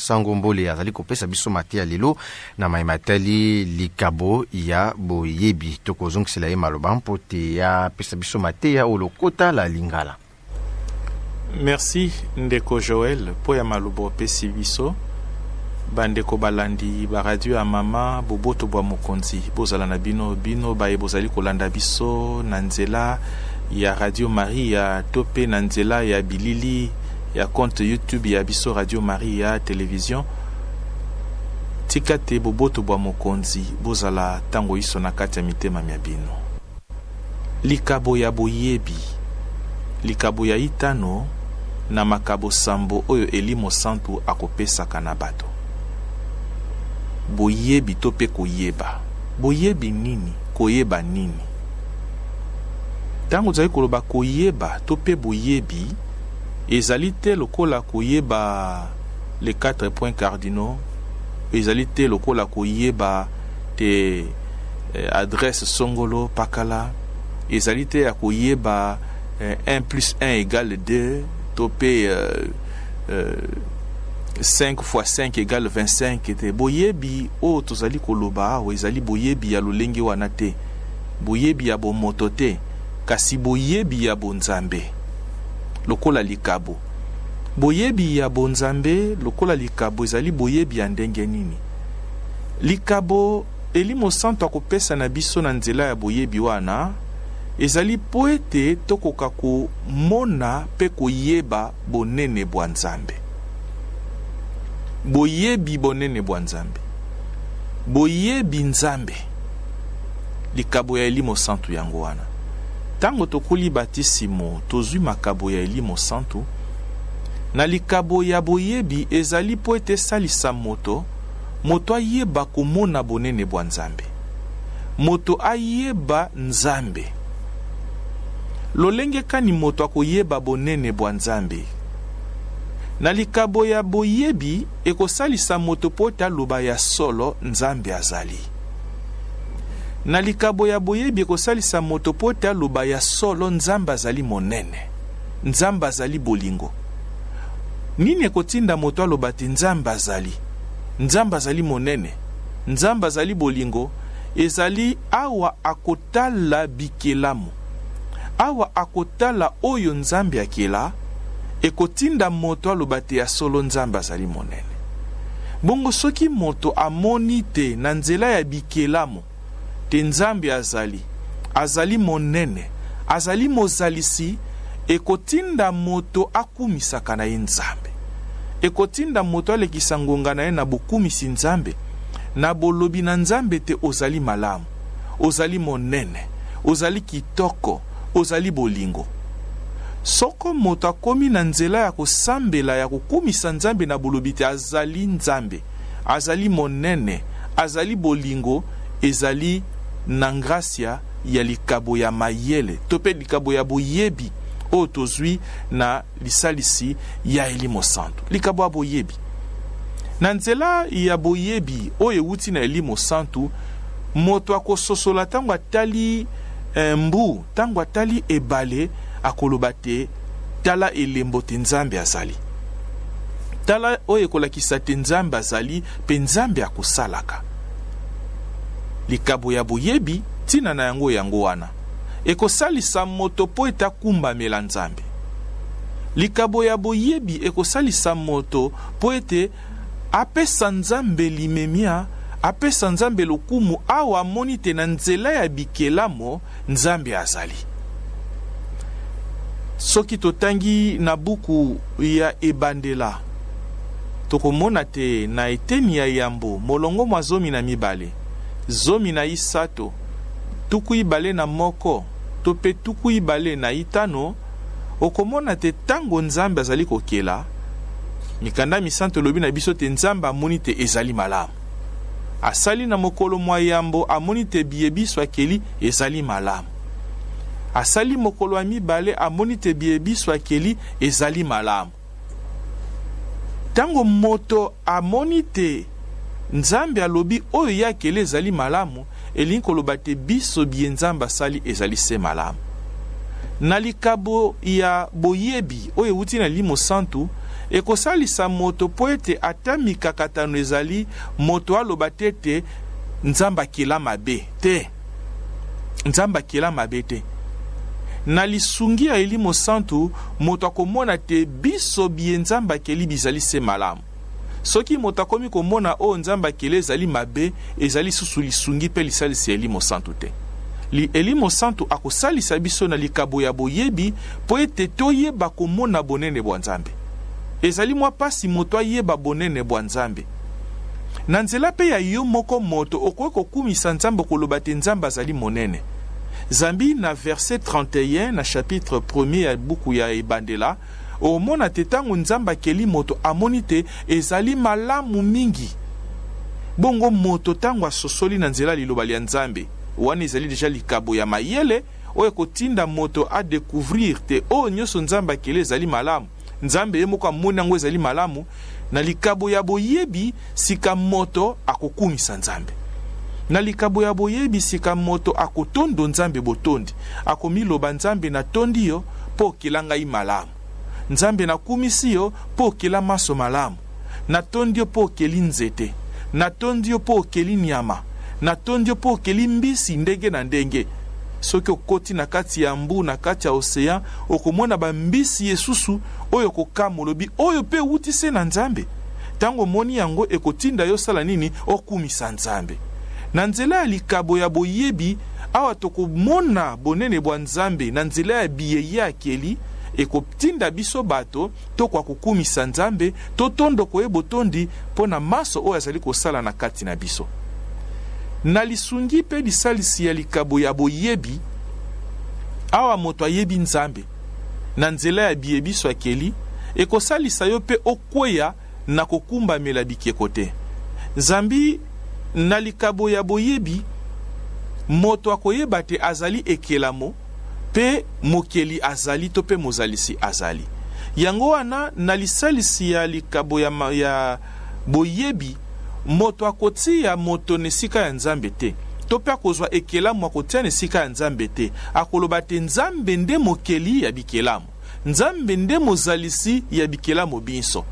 Sango Mbole azali kopesa biso mateya lelo na maye matali likabo ya boyebi. Tokozongisela ye maloba mpo te apesa biso mateya oyo lokota la Lingala. Merci ndeko Joël mpo ya maloba opesi biso. Bandeko balandi ba radio ya mama, boboto bwa Mokonzi bozala na bino, bino baye bozali kolanda biso na nzela ya Radio Maria to mpe na nzela ya bilili ya compte YouTube ya biso Radio Maria Television. Tika te boboto bwa Mokonzi bozala tango iso na kati ya mitema mya bino. Likabo ya boyebi. Likabo ya itano na makabo sambo oyo Elimo Santu akopesaka na bato. Boyebi to mpe koyeba. Boyebi nini? Koyeba nini? Ntango tozali koloba koyeba to mpe boyebi, ezali te lokola koyeba les quatre points cardinaux, ezali te lokola koyeba te adresse songolo pakala, ezali te ya koyeba 1 plus 1 égale 2 to mpe 5 fois 5 égale 25 te. Boyebi oyo tozali koloba awa ezali boyebi ya lolenge wana te, boyebi ya bomoto te, kasi boyebi ya bonzambe lokola likabo. Boyebi ya bonzambe lokola likabo ezali boyebi ya ndenge nini? Likabo Elimo Santu akopesa na biso na nzela ya boyebi wana ezali mpo ete tokoka komona mpe koyeba bonene bwa Nzambe. Boyebi bonene bwa Nzambe, boyebi Nzambe, likabo ya Elimo Santu yango wana. Ntango tokuli batisimo, tozwi makabo ya Elimo Santu. Na likabo ya boyebi ezali mpo ete esalisa moto, moto ayeba komona bonene bwa Nzambe, moto ayeba Nzambe. Lolenge kani moto akoyeba bonene bwa Nzambe? Na likabo ya boyebi ekosalisa moto mpo ete aloba ya solo Nzambe azali. Na likabo ya boyebi ekosalisa moto mpo ete aloba ya solo Nzambe azali monene, Nzambe azali bolingo. Nini ekotinda moto aloba te Nzambe azali, Nzambe azali monene, Nzambe azali bolingo? Ezali awa akotala bikelamu, awa akotala oyo Nzambe akela, ekotinda moto aloba te ya solo Nzambe azali monene. Bongo soki moto amoni te na nzela ya bikelamu te Nzambe azali, azali monene, azali Mozalisi, ekotinda moto akumisaka na ye Nzambe. Ekotinda moto alekisa ngonga na ye na bokumisi Nzambe, na bolobi na Nzambe te ozali malamu, ozali monene, ozali kitoko, ozali bolingo. Soko moto akomi na nzela ya kosambela, ya kokumisa Nzambe na bolobi te azali Nzambe, azali monene, azali bolingo, ezali na ngrasia ya likabo ya mayele to mpe likabo ya boyebi oyo tozwi na lisalisi ya Elimo Santu. Likabo ya boyebi. Na nzela ya boyebi oyo ewuti na Elimo Santu, moto akososola ntango atali mbu, ntango atali ebale, akoloba te, Tala elembo te Nzambe azali. Tala oyo ekolakisa te Nzambe azali mpe Nzambe akosalaka. Likabo ya boyebi, ntina na yango yango wana. Ekosalisa moto mpo ete akumbamela Nzambe. Likabo ya boyebi ekosalisa moto mpo ete apesa Nzambe limemia, apesa Nzambe lokumu awa amoni te na nzela ya bikelamo Nzambe azali. Soki totangi na buku ya Ebandela, tokomona te na eteni ya yambo, molongo mwa 12, 13, 21 to mpe 25, okomona te tango Nzambe azali kokela, Mikanda Misantu elobi na biso te Nzambe amoni te ezali malamu. Asali na mokolo mwa yambo, amoni te biye biso akeli ezali malamu. Asali mokolo wa mibale, amoni te biye biso akeli ezali malamu. Tango moto amoni te Nzambe alobi oyo ye akeli ezali malamu, elingi koloba te biso biye Nzambe asali ezali se malamu. Na likabo ya boyebi oyo ewuti na Elimo Santu, Ekosalisa moto mpo ete ata mikakatano ezali, moto aloba te ete Nzambe akela mabe te. Nzambe akela mabe te. Na lisungi ya Elimo Santu, moto akomona te biso biye Nzambe akeli bizali se malamu. Soki moto akomi komona oyo Nzambe akeli ezali mabe, ezali lisusu lisungi mpe lisalisi ya Elimo Santu te. Li, Elimo Santu akosalisa biso na likabo ya boyebi mpo ete toyeba komona bonene bwa Nzambe. Ezali mwa pasi moto ayeba bonene bwa Nzambe. Na nzela mpe ya yo moko moto okoki kokumisa Nzambe okoloba te Nzambe azali monene. Zambi na verset 31 na chapitre premier ya buku ya Ebandela, Omona te tango Nzambe akeli moto amoni te ezali malamu mingi. Bongo moto tango asosoli na nzela ya liloba lia Nzambe, wana ezali deja likabo ya mayele oyo ekotinda moto a decouvrir te oyo nionso Nzambe akeli ezali malamu. Nzambe ye moko amoni yango ezali malamu. Na likabo ya boyebi sika moto akokumisa Nzambe. Na likabo ya boyebi sika moto akotondo Nzambe botondi. Akomiloba, Nzambe, natondi yo mpo okela ngai malamu. Nzambe, nakumisi yo mpo okela manso malamu. Natondi yo mpo okeli nzete. Natondi yo mpo okeli nyama. Natondi yo mpo okeli mbisi ndenge na ndenge. Soki okoti na kati ya mbu, na kati ya ocean, okomona bambisi esusu oyo okokamwa, olobi, Oyo mpe ewuti se na Nzambe? Ntango omoni yango, ekotinda yo osala nini? Okumisa Nzambe. Na nzela ya likabo ya boyebi, awa tokomona bonene bwa Nzambe na nzela ya biye Ye akeli, ekotinda biso bato tokoka kokumisa Nzambe, totondoko Ye botondi mpo na manso oyo azali kosala na kati na biso. Na lisungi mpe lisalisi ya likabo ya boyebi, awa moto ayebi Nzambe na nzela ya biye biso akeli, ekosalisa yo mpe okweya na kokumbamela bikeko te. Zambi na likabo ya boyebi, moto akoyeba te azali ekelamo mpe Mokeli azali to mpe Mozalisi azali. Yango wana, na lisalisi ya likabo ya, ya boyebi, moto akotia moto na esika ya Nzambe te, to mpe akozwa ekelamu akotia na esika ya Nzambe te. Akoloba te Nzambe nde Mokeli ya bikelamu. Nzambe nde Mozalisi ya bikelamo binso.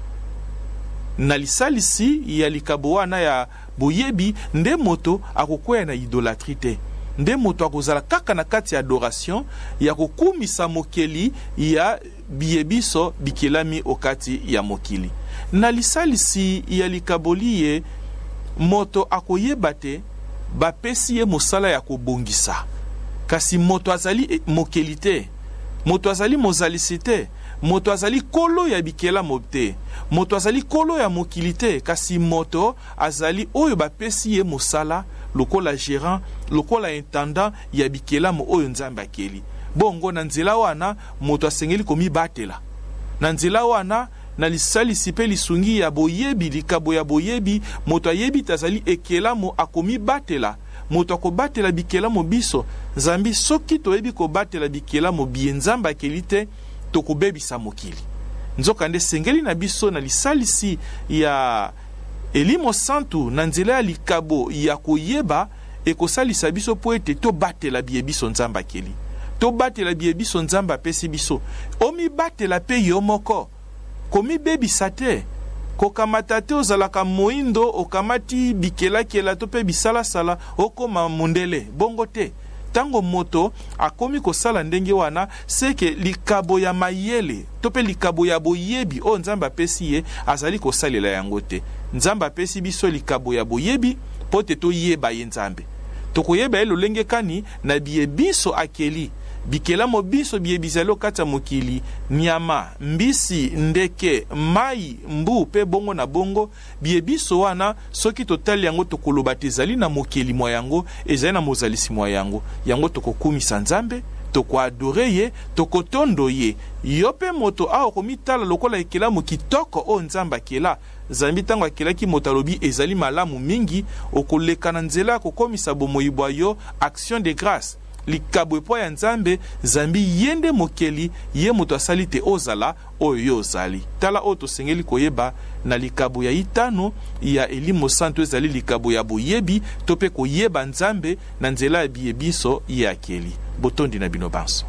Na lisalisi ya likabo wana ya boyebi nde moto akokweya na idolatrie te. Nde moto akozala kaka na kati ya adoration ya kokumisa Mokeli ya biye binso bikelami okati ya mokili. Na lisalisi ya likabo liye, moto akoyeba te bapesi ye mosala ya kobongisa. Kasi moto azali mokeli te. Moto azali mozalisi te. Moto azali nkolo ya bikelamo te. Moto azali nkolo ya mokili te. Kasi moto azali oyo bapesi ye mosala lokola gerant, lokola intendant ya bikelamo oyo Nzambe akeli. Bongo, na nzela wana, moto asengeli komibatela. Na nzela wana, na lisalisi mpe lisungi ya boyebi, likabo ya boyebi, moto ayebi ete azali ekelamo, akomibatela. Moto akobatela bikelamo biso, zambi soki toyebi kobatela bikelamo biye Nzambe akeli te, tokobebisa mokili. Nzokande, esengeli na biso, na lisalisi ya Elimo Santu, na nzela ya likabo ya koyeba, ekosalisa biso mpo ete tobatela biye biso Nzambe akeli, tobatela biye biso Nzambe apesi biso. Omibatela mpe yo moko. Komibebisa te. Kokamata te ozalaka moindo, okamati bikelakela to mpe bisalasala, okoma mondele. Bongo te. Ntango moto akomi kosala ndenge wana, seke likabo ya mayele to mpe likabo ya boyebi oyo Nzambe apesi ye, azali kosalela yango te. Nzambe apesi biso likabo ya boyebi mpo te toyeba ye Nzambe. Tokoyeba ye lolenge kani? Na biye binso akeli. Bikelamo binso biye bizali o kati ya mokili, nyama, mbisi, ndeke, mai, mbu, mpe bongo na bongo, biye binso wana, soki totali yango, tokoloba te ezali na Mokeli mwa yango, ezali na Mozalisi mwa yango. Yango tokokumisa Nzambe, tokoadore ye, tokotondo ye. Yo mpe moto awa okomitala lokola ekelamo kitoko oyo Nzambe akela, Zambi ntango akelaki moto alobi ezali malamu mingi, okoleka na nzela ya kokomisa bomoyi bwa yo action de grace, likabo epo ya Nzambe, zambi ye nde mokeli, ye moto asali te ozala oyo yo ozali. Tala oyo tosengeli koyeba na likabo ya itano ya Elimo Santu ezali likabo ya boyebi to mpe koyeba Nzambe na nzela ya biye binso ye akeli. Botondi na bino banso.